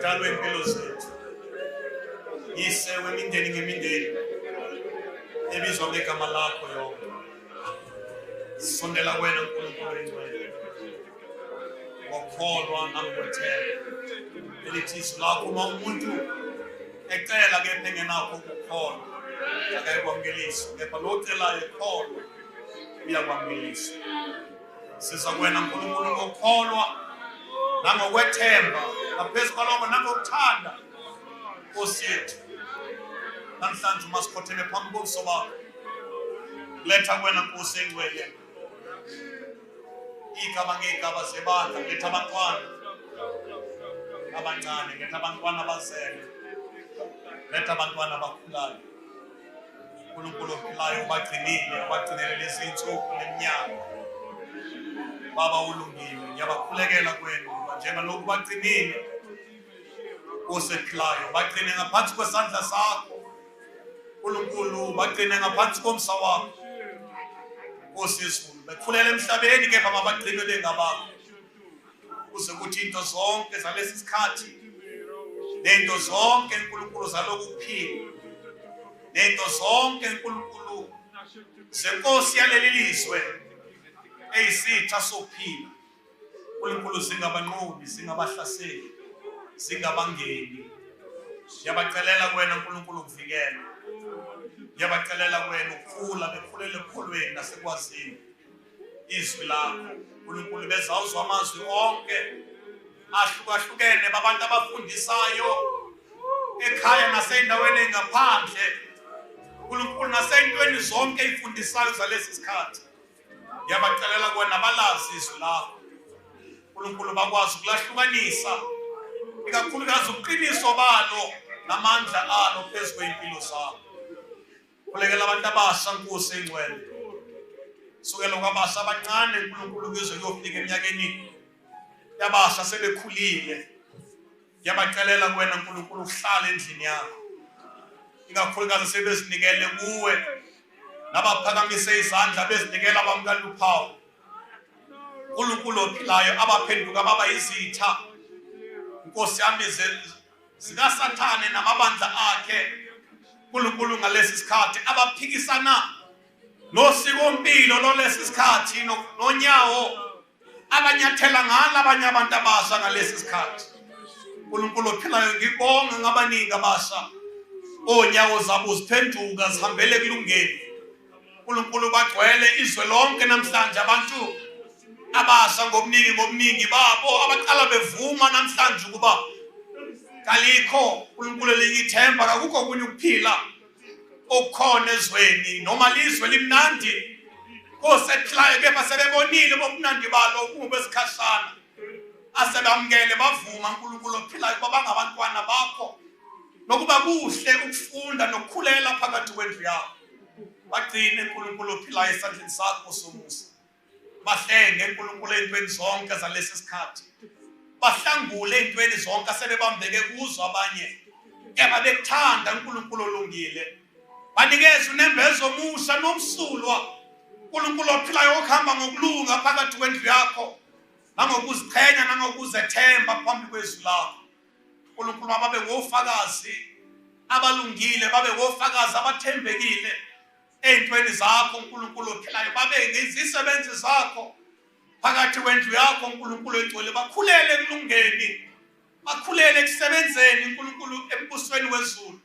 Mdali wey'mpilo zethu, Yise wemindeni ngemindeni ebizwa ngegama lakho yonke. Sondela wena Nkulunkulu oyingcwele ngokholwa nangokwethemba elithi izwi lakho uma umuntu ecela kepha engenakho ukukholwa akayikwamukeliswa, kepha lo ocelayo ekholwa uyakwamukeliswa. Siza kuwena Nkulunkulu ngokukholwa nangokwethemba, ngaphezu kwalokho nangokuthanda Nkosi yethu. Namhlanje uma sikhotheme phambi kobuso bakho, letha kuwena Nkosi engcwele iy'gaba ngey'gaba zebandla, letha abantwana abancane, letha abantwana abazelwe, letha abantwana abakhulayo. uNkulunkulu ophilayo ubagcinile, ubagcinele lezi nsuku neminyaka. Baba ulungile, ngiyabakhulekela kwenu ngoba njengalokhu bagcinile Nkosi ephilayo, bagcine ngaphansi kwesandla sakho uNkulunkulu, bagcine ngaphansi komsa wakho Nkosi yezulu. Bekhulele emhlabeni kepha mabagcinwe bengabakho, kuze kuthi into zonke zalesi sikhathi nento zonke uNkulunkulu zaloku kuphila nento zonke uNkulunkulu zenkosi yaleli lizwe eyisitha sokuphila uNkulunkulu zingabanqobi, zingabahlaseli, zingabangeni. Ngiyabacelela kuwena uNkulunkulu ukuvikela, ngiyabacelela kuwena ukukhula, bekhulele ekukholweni nasekwazini izwi lakho uNkulunkulu, bezawuzwa amazwi onke ahlukahlukene babantu abafundisayo ekhaya nasey'ndaweni ey'ngaphandle uNkulunkulu, nasey'ntweni zonke ey'fundisayo zalesi sikhathi. Ngiyabacelela kuwena balazi izwi lakho uNkulunkulu, bakwazi ukulahlukanisa ikakhulukazi ubuqiniso balo namandla alo phezu kwey'mpilo zabo. Khulekela abantu abasha Nkosi engcwele, sukela kwabasha abancane uNkulunkulu kuze kuyofika eminyakeni yabasha sebekhulile. Ngiyabacelela kuwena Nkulunkulu ukuhlala endlini yakho, ikakhulukazi sebezinikele kuwe nabaphakamise izandla bezinikela bamukela uphawu uNkulunkulu ophilayo, abaphenduka baba yizitha Nkosi yami zikaSathane namabandla akhe uNkulunkulu ngalesi sikhathi, abaphikisana nosikompilo lolesi sikhathi nonyawo abanyathela ngalo abanye abantu abasha ngalesi sikhathi. uNkulunkulu ophilayo, ngibonga ngabaningi abasha onyawo zabo ziphenduka zihambele ekulungeni. uNkulunkulu, bagcwele izwe lonke namhlanje abantu abasha ngobuningi ngobuningi babo abaqala bevuma namhlanje ukuba kalikho uNkulunkulu elinye ithemba, kakukho okunye ukuphila okukhona ezweni, noma lizwe limnandi Nkosi ephilayo, kepha sebebonile bobumnandi balo kungobesikhashana, asebamukele bavuma uNkulunkulu ophilayo ukuba bangabantwana bakho, nokuba kuhle ukufunda nokukhulela phakathi kwendlu yakho. Bagcine uNkulunkulu ophilayo esandleni sakho somusa, bahlenge uNkulunkulu ey'ntweni zonke zalesi sikhathi, bahlangule ey'ntweni zonke asebebambeke kuzo abanye, kepha bekuthanda uNkulunkulu olungile. Banikeze unembeza omusha nomsulwa uNkulunkulu ophilayo okuhamba ngokulunga phakathi kwendlu yakho nangokuziqhenya nangokuzethemba phambi kwezwi lakho. uNkulunkulu, mababe ngofakazi abalungile, babe ngofakazi abathembekile ey'ntweni zakho uNkulunkulu ophilayo, babe ngezisebenzi zakho phakathi kwendlu yakho uNkulunkulu engcwele, bakhulele ekulungeni, bakhulele ekusebenzeni uNkulunkulu embusweni wezulu,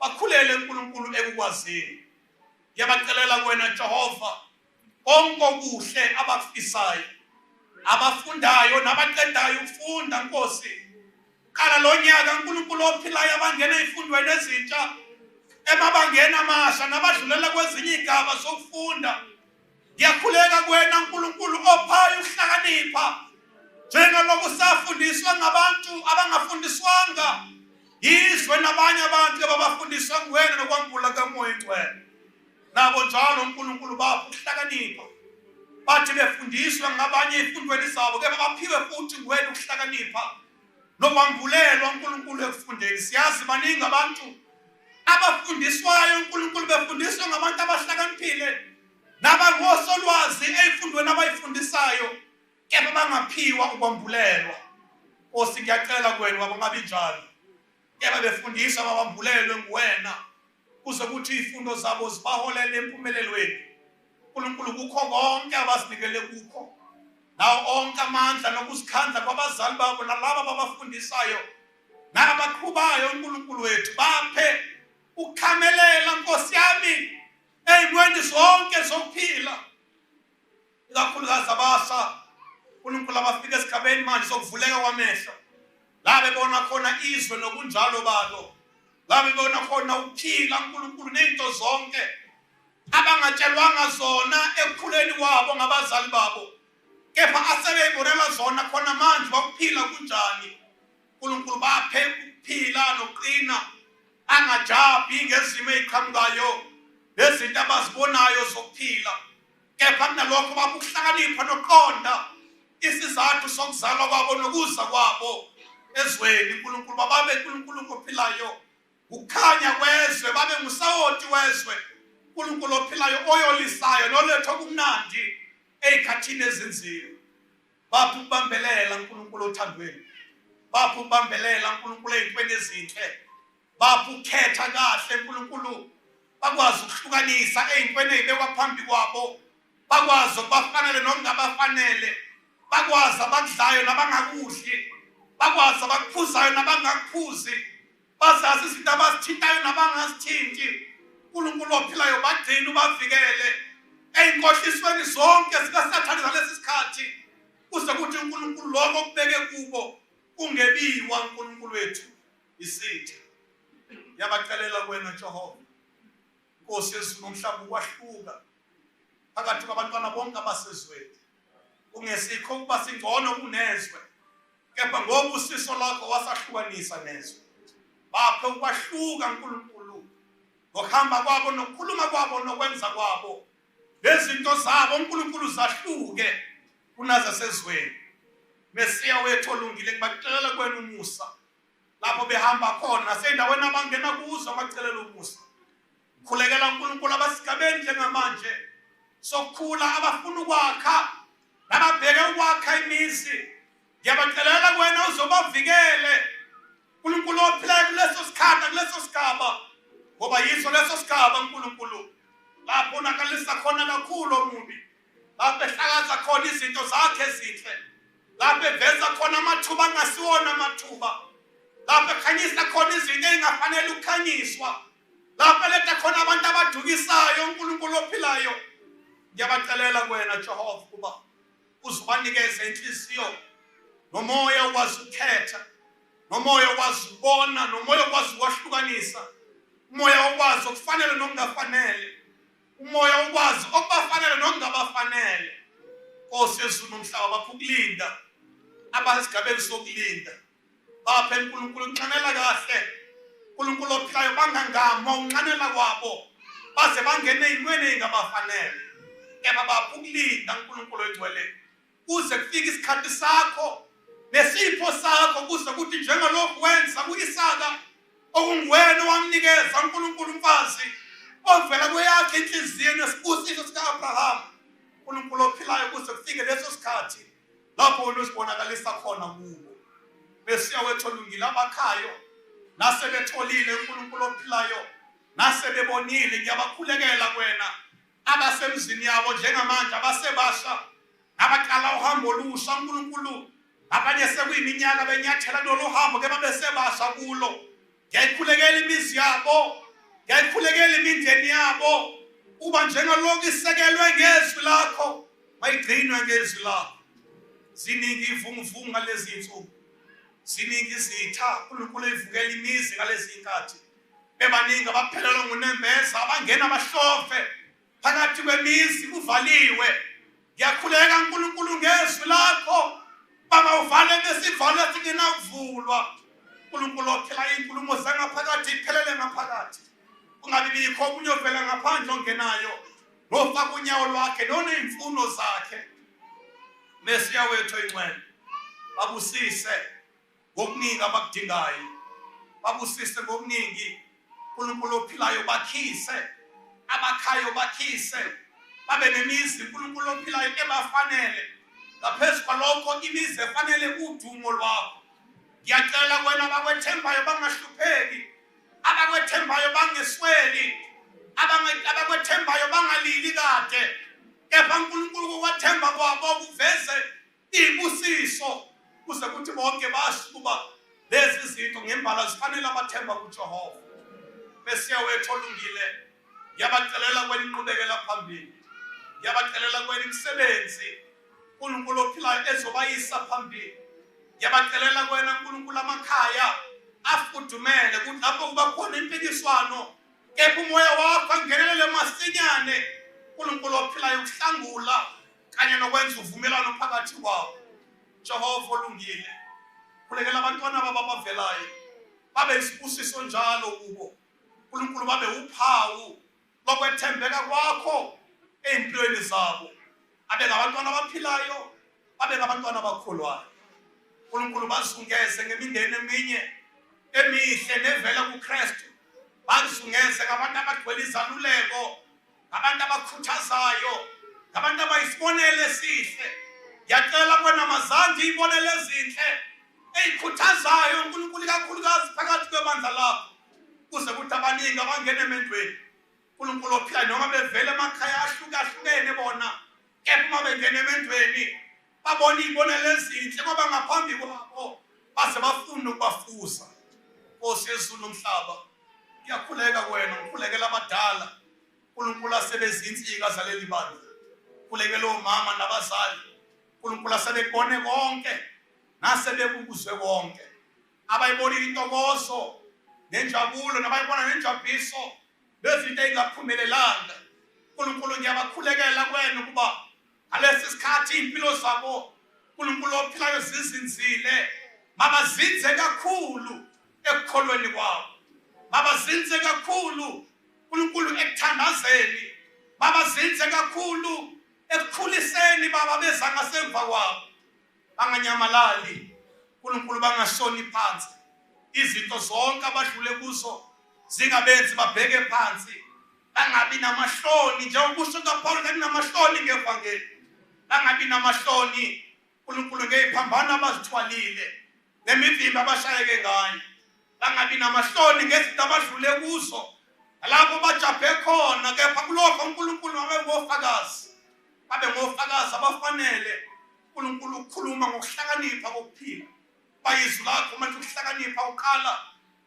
bakhulele uNkulunkulu ekukwazini. Ngiyabacelela kuwena Jehova konke okuhle abakufisayo, abafundayo nabaqedayo ukufunda Nkosi. Qala lo nyaka uNkulunkulu ophilayo, abangena ezifundweni ezintsha emabangeni amasha nabadlulela kwezinye iy'gaba zokufunda. Ngiyakhuleka kuwena uNkulunkulu ophayo ukuhlakanipha, njengalokhu safundiswa ngabantu abangafundiswanga yizwe nabanye abantu ababafundiswa nguwena nokwambula kaMoya Oyingcwele. Nabo njalo uNkulunkulu bapha ukuhlakanipha, bathi befundiswa ngabanye ezifundweni zabo, kepha baphiwe futhi nguwena ukuhlakanipha nokwambulelwa uNkulunkulu ekufundeni. Siyazi baningi abantu abafundiswayo uNkulunkulu, befundiswa ngabantu abahlakaniphile nabangosolwazi ezifundweni abayifundisayo, kepha bangaphiwa ukwambulelwa. Nkosi, ngiyacela kuwena baba ngabe njalo, kepha befundiswa mabambulelwe nguwena, kuze kuthi izifundo zabo zibaholele empumelelweni. uNkulunkulu, kukho konke abasinikele kukho, nawo onke amandla nokuzikhandla kwabazali babo nalaba ababafundisayo nabaqhubayo, uNkulunkulu wethu, baphe ukukhamelela, Nkosi yami, ey'ntweni zonke zokuphila, ikakhulukazi abasha, uNkulunkulu, abafika esigabeni manje sokuvuleka kwamehlo, la bebona khona izwe nobunjalo balo, la bebona khona ukuphila, uNkulunkulu, ney'nto zonke abangatshelwanga zona ekukhuleni kwabo ngabazali babo, kepha asebeyibonela zona khona manje bakuphila kunjani. uNkulunkulu, baphe ukuphila noqina, angajabhi ngezimo ey'qhamukayo nezinto abazibonayo zokuphila, kepha kunalokho baphe ukuhlakanipha noqonda isizathu sokuzalwa kwabo nokuza kwabo ezweni. uNkulunkulu, bababe, uNkulunkulu ophilayo, ukukhanya kwezwe, babe ngusawoti wezwe, uNkulunkulu ophilayo, oyolisayo noletha okumnandi ey'khathini ezinzima. Baphe ukubambelela, uNkulunkulu, othandweni. Baphe ukubambelela, uNkulunkulu, ey'ntweni ezinhle. Baphe ukukhetha kahle, uNkulunkulu, bakwazi ukuhlukanisa ey'ntweni ey'bekwa phambi kwabo, bakwazi okubafanele nokungabafanele, bakwazi abakudlayo nabangakudli, bakwazi abakuphuzayo nabangakuphuzi, bazazi izinto abazithintayo nabangazithinti. uNkulunkulu ophilayo, bagcine, ubavikele ey'nkohlisweni zonke zikaSathane zalesi sikhathi, kuze kuthi, uNkulunkulu, lokho okubeke kubo kungebiwa, uNkulunkulu wethu, isitha. Yabacelela kuwena, Jehova, Nkosi yezulu nomhlaba, ukwahluka phakathi kwabantwana bonke abasezweni, kungesikho ukuba singcono kunezwe, kepha ngobusiso lakho wasahlukanisa nezwe. Baphe ukwahluka, uNkulunkulu, ngokuhamba kwabo nokukhuluma kwabo nokwenza kwabo, lezinto zabo, uNkulunkulu, zahluke kunazasezweni. Mesiya wethu olungile, ngibacelela kuwena umusa lapho behamba khona nasey'ndaweni abangena kuzo, bacelela umusa. Khulekela, uNkulunkulu, abasigabeni njengamanje sokukhula, abafuna ukwakha nababheke ukwakha imizi, ngiyabacelela kuwena uzobavikele, uNkulunkulu ophilayo, kuleso sikhathi, kuleso sigaba, ngoba yiso leso sigaba, uNkulunkulu, lapho unakalisa khona kakhulu omubi, lapho ehlakaza khona izinto zakhe ezinhle, lapho eveza khona amathuba angasiwona amathuba, lapho ekhanyisa khona izinto ey'ngafanele ukukhanyiswa, lapho eletha khona abantu abadukisayo. uNkulunkulu ophilayo, ngiyabacelela kuwena, Jehova, ukuba uzubanikeze inhliziyo nomoya okwazi ukukhetha, nomoya okwazi ukubona, nomoya okwazi ukwahlukanisa, umoya okwazi okufanele nokungafanele, umoya okwazi okubafanele nokungabafanele. Nkosi yezulu nomhlaba, baphe ukulinda abasesigabeni sokulinda. Baphe, uNkulunkulu, unxanela kahle, uNkulunkulu ophilayo, bangangama unxanela kwabo baze bangene ey'ntweni ey'ngabafanele, kepha baphe ukulinda, uNkulunkulu oyingcwele, kuze kufike isikhathi sakho nesipho sakho, kuze kuthi njengalokhu wenza ku-Isaka, okunguwena owamnikeza, uNkulunkulu, umfazi ovela kweyakhe inhliziyo nesibusiso sika-Abrahama, uNkulunkulu ophilayo, kuze kufike leso sikhathi lapho wena uzibonakalisa khona kubo. Mesiya wethu olungile, abakhayo nasebetholile, uNkulunkulu ophilayo, nasebebonile, ngiyabakhulekela kwena abasemzini yabo njengamanje, abasebasha, abaqala uhambo olusha, uNkulunkulu, abanye sekuyiminyaka benyathela kulolu hambo kepha besebasha kulo. Ngiyayikhulekela imizi yabo, ngiyayikhulekela imindeni yabo, uba njengalokhu isekelwe ngezwi lakho, mayigcinwe ngezwi lakho. Ziningi ivunguvungu ngalezi zinsuku, ziningi izitha, uNkulunkulu, evukela imizi ngalezi nkathi. Bebaningi abaphelelwa ngunembeza, abangena bahlove phakathi kwemizi kuvaliwe. Ngiyakhuleka, uNkulunkulu, ngezwi lakho, baba, uvale ngesivalo esingenakuvulwa. uNkulunkulu ophila, iy'nkulumo zangaphakathi iphelele ngaphakathi, kungabi bikho omunye ovela ngaphandle ongenayo nofaka unyawo lwakhe noney'mfuno zakhe. Mesiya wethu oyingcwele, babusise ngokuningi abakudingayo, babusise ngokuningi, uNkulunkulu ophilayo, bakhise abakhayo, bakhise babe nemizi, uNkulunkulu ophilayo, ebafanele, ngaphezu kwalokho imizi efanele udumo lwakho. Ngiyacela kuwena abakwethembayo bangahlupheki, abakwethembayo bangesweli, abakwethembayo bangalili kade, kepha uNkulunkulu ukukwethemba kwabo kuveze izibusiso kuze kuthi bonke basho ukuba lezi zinto ngembala zifanele abathemba kuJehova. Mesiya wethu olungile, ngiyabacelela kwena inqubekela phambili, ngiyabacelela kwena imisebenzi uNkulunkulu ophilayo ezobayisa phambili. Ngiyabacelela kwena uNkulunkulu amakhaya afudumele, kuthi lapho kuba khona impikiswano kepha umoya wakho angenelele masinyane, uNkulunkulu ophilayo ukuhlangula kanye nokwenza uvumelwano phakathi kwabo. Jehova olungile, khulekela abantwana babo abavelayo, babe isibusiso njalo kubo. uNkulunkulu babe uphawu lokwethembeka kwakho ey'mpilweni zabo, abe ngabantwana abaphilayo, babe ngabantwana abakholwayo. uNkulunkulu bazungeze ngemindeni eminye emihle nevela kuKristu, bazungeze ngabantu abagcwele izaluleko, ngabantu abakhuthazayo, ngabantu abayisibonelo esihle. Ngiyacela kuwena mazandi iy'bonelo ezinhle ey'khuthazayo uNkulunkulu, ikakhulukazi phakathi kwebandla lakho, kuze kuthi abaningi abangena emendweni uNkulunkulu ophilayo, noma bevela emakhaya ahlukahlukene bona, kepha uma bengena emendweni babona iy'bonelo ezinhle kwabangaphambi kwabo, baze bafune ukubafuza. Nkosi yezulu nomhlaba, ngiyakhuleka kuwena, ngikhulekela abadala uNkulunkulu asebezinsika zaleli bandla, khulekela omama nabazali uNkulunkulu asebekubone konke nasebekuzwe konke, abayibonile intokozo nenjabulo nabayibona nenjabuliso lezinto ey'ngaphumelelanga. uNkulunkulu ngiyabakhulekela kuwena ukuba ngalesi sikhathi iy'mpilo zabo uNkulunkulu ophilayo zizinzile, mabazinze kakhulu ekukholweni kwabo, mabazinze kakhulu uNkulunkulu ekuthandazeni, mabazinze kakhulu ekukhuliseni baba beza ngasemva kwabo, banganyamalali uNkulunkulu, bangashoni phansi. Izinto zonke abadlule kuzo zingabenzi babheke phansi, bangabi namahloni njengokusho kaPaul, kanginamahloni ngevangeli, bangabi namahloni uNkulunkulu ngeziphambano abazithwalile nemivimba abashayeke ngayo, bangabi namahloni ngezinto abadlule kuzo lapho bajabhe khona, kepha kulokho uNkulunkulu babe ngofakazi, babe ngofakazi abafanele uNkulunkulu ukukhuluma ngokuhlakanipha kokuphila. Bayizwi lakho manje ukuhlakanipha uqala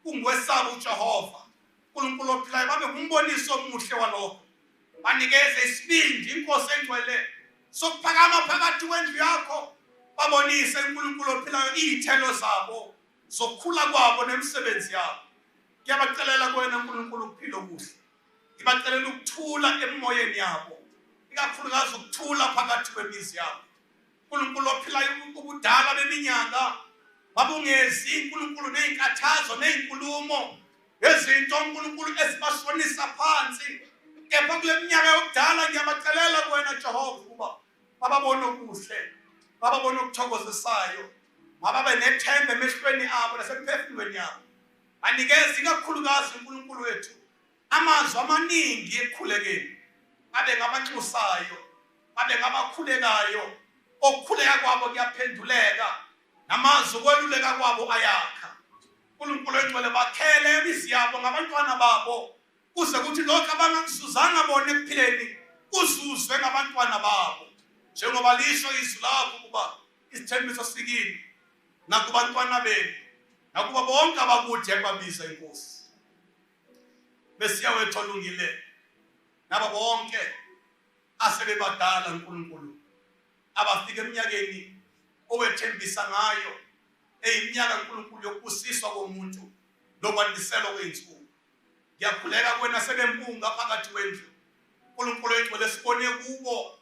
kungwesaba uJehova uNkulunkulu ophilayo, babe ngumboniso omuhle walokho. Banikeze isibindi inkosi engcwele sokuphakama phakathi kwendlu yakho, babonise uNkulunkulu ophilayo iy'thelo zabo zokukhula kwabo nemisebenzi yabo. Ngiyabacelela kuwena uNkulunkulu ukuphila okuhle, ngibacelela ukuthula emoyeni yabo, ikakhulukazi ukuthula phakathi kwemizi yabo. uNkulunkulu ophilayo ubudala beminyaka babungezi uNkulunkulu ney'nkathazo ney'nkulumo nezinto uNkulunkulu ezibashonisa phansi, kepha kule minyaka yokudala ngiyabacelela kuwena Jehova ukuba bababone okuhle, bababone okuthokozisayo, mababe nethemba emehlweni abo nasemphefumulweni yabo. Banikeze ikakhulukazi uNkulunkulu wethu amazwi amaningi ekukhulekeni, babe ngabanxusayo, babe ngabakhulekayo, okukhuleka kwabo kuyaphenduleka, namazwi okweluleka kwabo ayakha. uNkulunkulu engcwele bakhele imizi yabo ngabantwana babo, kuze kuthi lokho abangakuzuzanga bona ekuphileni kuzuzwe ngabantwana babo, njengoba lisho izwi lakho ukuba isithembiso sikini nakubantwana benu nakuba bonke abakude yakubabiza inkosi. Mesiya wethu olungile, nabo bonke asebebadala uNkulunkulu abafika eminyakeni owethembisa ngayo eyiminyaka uNkulunkulu yokubusiswa komuntu lokwandiselwa kwey'nsuku. Ngiyakhuleka kuwena sebempunga phakathi kwendlu uNkulunkulu engcwele, sibone kubo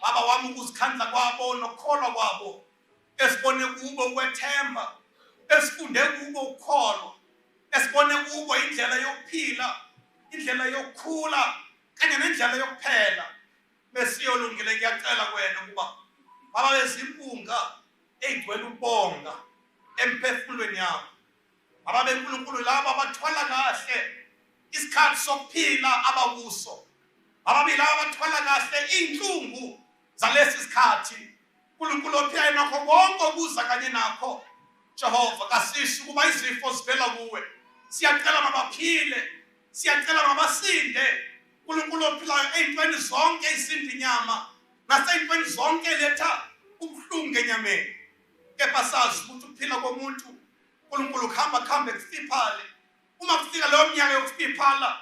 baba wami ukuzikhandla kwabo nokukholwa kwabo, esibone kubo ukwethemba, esifunde kubo ukukholwa, esibone kubo indlela yokuphila, indlela yokukhula kanye nendlela yokuphela. Mesiya olungile, ngiyacela kuwena ukuba baba bezimpunga ey'gcwele ukubonga emphefumulweni yabo, ababe uNkulunkulu labo abathwala kahle isikhathi sokuphila abakuso, ababe labo abathwala kahle iy'nhlungu zalesi sikhathi. uNkulunkulu ophilayo nakho konke okuza kanye nakho, Jehova, kasisho ukuba izifo zivela kuwe. Siyacela mabaphile, siyacela mabasinde. uNkulunkulu ophilayo, ey'ntweni zonke isinda inyama, nasey'ntweni zonke letha ubuhlungu enyameni. Kepha sazi ukuthi ukuphila komuntu, uNkulunkulu kuhamba kuhambe kufiphale. Uma kufika leyo minyaka yokufiphala,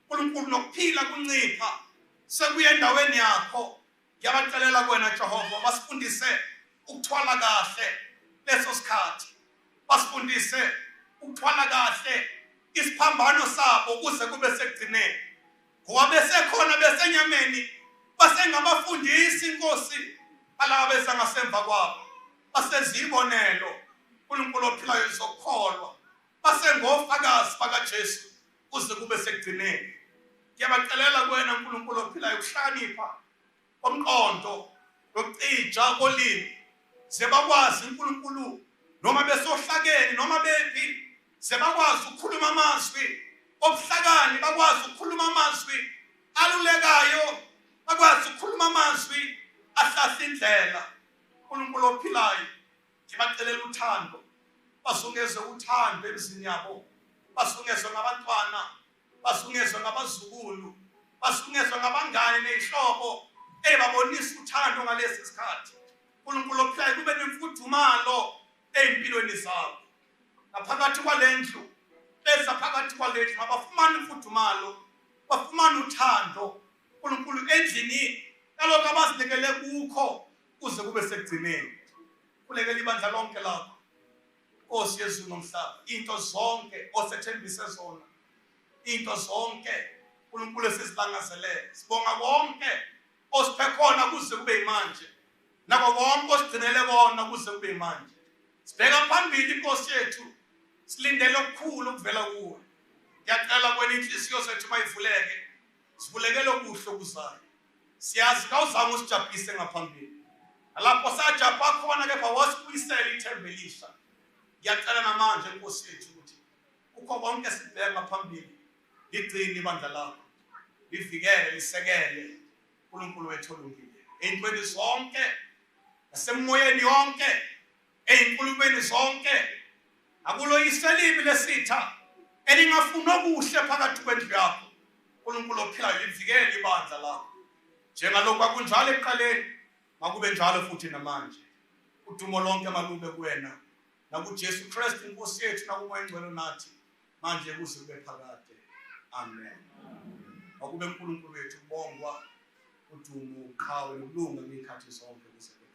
uNkulunkulu nokuphila kuncipha, sekuya endaweni yakho. Ngiyabacelela kuwena Jehova, basifundise ukuthwala kahle leso sikhathi, basifundise ukuthwala kahle isiphambano sabo kuze kube sekugcineni. Ngoba besekhona besenyameni, basengabafundisi inkosi balaba beza ngasemva kwabo, basezibonelo uNkulunkulu ophilayo zokukholwa, basengofakazi bakaJesu kuze kube sekugcineni. Ngiyabacelela kuwena uNkulunkulu ophilayo ukuhlakanipha komqondo nokucija kolimi, ze bakwazi uNkulunkulu noma besohlakeni noma bephi, ze bakwazi ukukhuluma amazwi obuhlakani, bakwazi ukukhuluma amazwi alulekayo, bakwazi ukukhuluma amazwi ahlahla indlela. uNkulunkulu ophilayo, ngibacelela uthando, basungeze uthando emzini yabo, basungezwe ngabantwana, basungezwe ngabazukulu, basungezwe ngabangane ney'hlobo ey'babonisa uthando ngalesi sikhathi. uNkulunkulu ophilayo, kube nemfudumalo ey'mpilweni zabo. Ngaphakathi kwale ndlu, beza phakathi kwale ndlu, abafumane imfudumalo, bafumane uthando. uNkulunkulu endlini yalokho abazinikele kukho kuze kube sekugcineni. Khulekela ibandla lonke lakho, Nkosi yezulu nomhlaba, into zonke osethembise zona, into zonke uNkulunkulu esizilangazelele. Sibonga konke osiphe khona kuze kube manje, nako konke osigcinele kona kuze kube manje. Sibheka phambili Nkosi yethu, silindele okukhulu okuvela kuwe. Ngiyacela kwena inhliziyo zethu mayivuleke, sivulekele okuhle okuzayo. Siyazi kawuzange usijabhise ngaphambili, nalapho sajabha khona kepha wasibuyisela ithemba elisha. Ngiyacela namanje Nkosi yethu ukuthi kukho konke sibheka ngaphambili, ligcine ibandla lakho, livikele, lisekele uNkulunkulu wethu olungile ey'ntweni zonke, nasemoyeni yonke, ey'nkulumeni zonke. Akuloyise elibi lesitha elingafuni okuhle phakathi kwendlu yakho. uNkulunkulu ophilayo, livikele ibandla lakho. Njengalokhu kwakunjalo ekuqaleni, makube njalo futhi namanje. Udumo lonke malube kuwena nakuJesu Kristu inkosi yethu nakuMoya oNgcwele nathi manje kuze kube phakade. Amen. Makube uNkulunkulu wethu kubongwa, udumo, uqhawe nokulunga ngey'khathi zonke kuze kube.